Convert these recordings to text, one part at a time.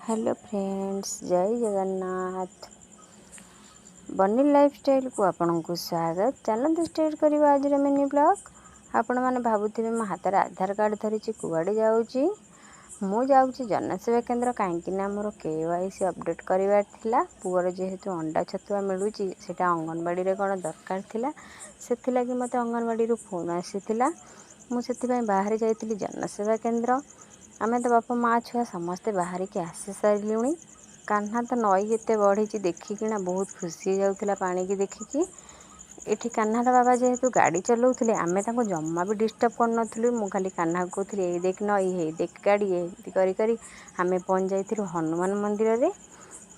Hello friends, ଜୟ ଜଗନ୍ନାଥ। ବନି ଲାଇଫଷ୍ଟାଇଲକୁ ଆପଣଙ୍କୁ ସ୍ୱାଗତ। ଚାଲନ୍ତୁ ଷ୍ଟାର୍ଟ କରିବା ଆଜିର ମିନି ବ୍ଲଗ୍। ଆପଣମାନେ ଭାବୁଥିବେ, ମୋ ହାତରେ ଆଧାର କାର୍ଡ଼ ଧରିଛି, କୁଆଡ଼େ ଯାଉଛି? ମୁଁ ଯାଉଛି ଜନସେବା କେନ୍ଦ୍ର, କାହିଁକିନା ମୋର କେୱାଇସି ଅପଡ଼େଟ୍ କରିବାର ଥିଲା। ପୁଅର ଯେହେତୁ ଅଣ୍ଡା ଛତୁଆ ମିଳୁଛି, ସେଇଟା ଅଙ୍ଗନବାଡ଼ିରେ କ'ଣ ଦରକାର ଥିଲା। ସେଥିଲାଗି ମୋତେ ଅଙ୍ଗନବାଡ଼ିରୁ ଫୋନ୍ ଆସିଥିଲା। ମୁଁ ସେଥିପାଇଁ ବାହାରି ଯାଇଥିଲି ଜନସେବା କେନ୍ଦ୍ର। ଆମେ ତ ବାପା, ମା, ଛୁଆ ସମସ୍ତେ ବାହାରିକି ଆସି ସାରିଲୁଣି। କାହ୍ନା ତ ନଈ ଏତେ ବଢ଼ିଛି ଦେଖିକିନା ବହୁତ ଖୁସି ହେଇଯାଉଥିଲା ପାଣିକି ଦେଖିକି। ଏଠି କାହ୍ନାର ବାବା ଯେହେତୁ ଗାଡ଼ି ଚଲାଉଥିଲେ, ଆମେ ତାଙ୍କୁ ଜମା ବି ଡିଷ୍ଟର୍ବ କରୁନଥିଲୁ। ମୁଁ ଖାଲି କାହ୍ନାକୁ କହୁଥିଲି, "ଏଇ ଦେଖ ନଈ, ହେଇ ଦେଖ ଗାଡ଼ି।" ଏମିତି କରି କରି ଆମେ ପହଞ୍ଚି ଯାଇଥିଲୁ ହନୁମାନ ମନ୍ଦିରରେ।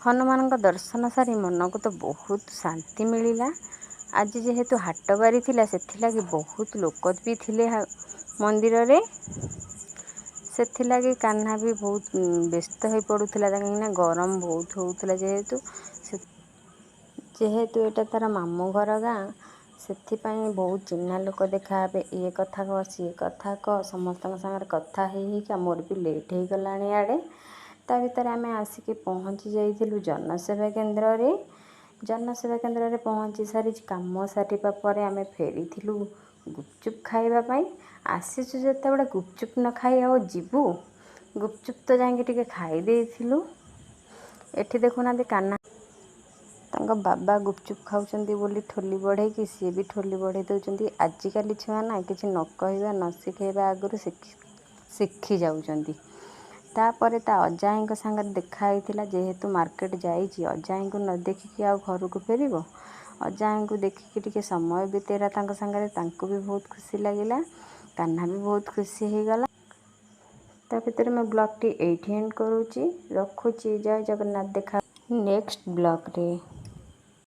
ହନୁମାନଙ୍କ ଦର୍ଶନ ସାରି ମନକୁ ତ ବହୁତ ଶାନ୍ତି ମିଳିଲା। ଆଜି ଯେହେତୁ ହାଟବାରି ଥିଲା, ସେଥିଲାଗି ବହୁତ ଲୋକ ବି ଥିଲେ ମନ୍ଦିରରେ। ସେଥିଲାଗି କାହ୍ନା ବି ବହୁତ ବ୍ୟସ୍ତ ହୋଇ ପଡ଼ୁଥିଲା, କାହିଁକିନା ଗରମ ବହୁତ ହେଉଥିଲା। ଯେହେତୁ ଏଇଟା ତା'ର ମାମୁଁ ଘର ଗାଁ, ସେଥିପାଇଁ ବହୁତ ଚିହ୍ନା ଲୋକ ଦେଖା ହେବେ। ଇଏ କଥା କହ, ସିଏ କଥା କହ, ସମସ୍ତଙ୍କ ସାଙ୍ଗରେ କଥା ହେଇ ହେଇକା ମୋର ବି ଲେଟ୍ ହେଇଗଲାଣି ଇଆଡ଼େ। ତା ଭିତରେ ଆମେ ଆସିକି ପହଞ୍ଚି ଯାଇଥିଲୁ ଜନସେବା କେନ୍ଦ୍ରରେ। ଜନସେବା କେନ୍ଦ୍ରରେ ପହଞ୍ଚି ସାରି, କାମ ସାରିବା ପରେ ଆମେ ଫେରିଥିଲୁ ଗୁପଚୁପ୍ ଖାଇବା ପାଇଁ। ଆସିଛୁ ଯେତେବେଳେ, ଗୁପଚୁପ୍ ନ ଖାଇ ଆଉ ଯିବୁ? ଗୁପଚୁପ୍ ତ ଯାଇକି ଟିକେ ଖାଇ ଦେଇଥିଲୁ। ଏଠି ଦେଖୁନାହାନ୍ତି, କାହ୍ନା ତାଙ୍କ ବାବା ଗୁପଚୁପ୍ ଖାଉଛନ୍ତି ବୋଲି ଠୋଲି ବଢ଼େଇକି ସିଏ ବି ଠୋଲି ବଢ଼େଇ ଦେଉଛନ୍ତି। ଆଜିକାଲି ଛୁଆ ନା, କିଛି ନ କହିବା ନ ଶିଖେଇବା ଆଗରୁ ଶିଖି ଯାଉଛନ୍ତି। ତାପରେ ତା ଅଜାଆଈଙ୍କ ସାଙ୍ଗରେ ଦେଖା ହେଇଥିଲା। ଯେହେତୁ ମାର୍କେଟ ଯାଇଛି, ଅଜାଆଈଙ୍କୁ ନ ଦେଖିକି ଆଉ ଘରକୁ ଫେରିବ? ଅଜାଆଈଙ୍କୁ ଦେଖିକି ଟିକେ ସମୟ ବିତେଇଲା ତାଙ୍କ ସାଙ୍ଗରେ। ତାଙ୍କୁ ବି ବହୁତ ଖୁସି ଲାଗିଲା, କାହ୍ନା ବି ବହୁତ ଖୁସି ହେଇଗଲା। ତା ଭିତରେ ମୁଁ ବ୍ଲଗ୍ଟି ଏଇଠି ଏଣ୍ଡ କରୁଛି। ରଖୁଛି, ଜୟ ଜଗନ୍ନାଥ। ଦେଖା ନେକ୍ସଟ ବ୍ଲଗ୍ରେ।